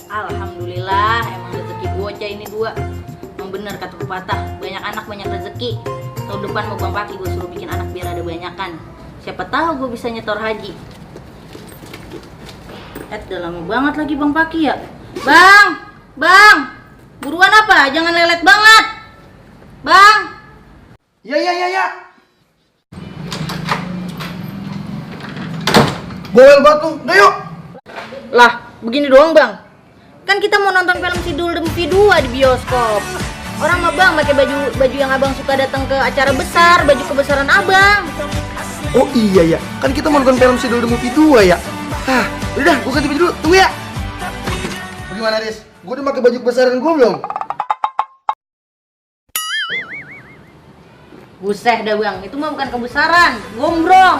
Alhamdulillah, emang rezeki bocah ini dua. Emang bener kata pepatah, banyak anak banyak rezeki. Tahun depan mau Bang Paki gue suruh bikin anak biar ada banyakan. Siapa tahu gue bisa nyetor haji. Udah lama banget lagi Bang Paki ya. Bang, buruan apa? Jangan lelet banget. Bang. Ya. Bawel banget lu, udah yuk. Lah, begini doang Bang. Kan kita mau nonton film Sidul The Movie 2 di bioskop. Orang mah Bang pakai baju yang Abang suka datang ke acara besar, baju kebesaran Abang. Oh iya ya, kan kita mau nonton film Sidul The Movie 2 ya. Udah, gue ganti baju dulu, tunggu ya. Bagaimana Riz? Gue udah pakai baju kebesaran gue belum? Buset dah Bang, itu mah bukan kebesaran, gombrong.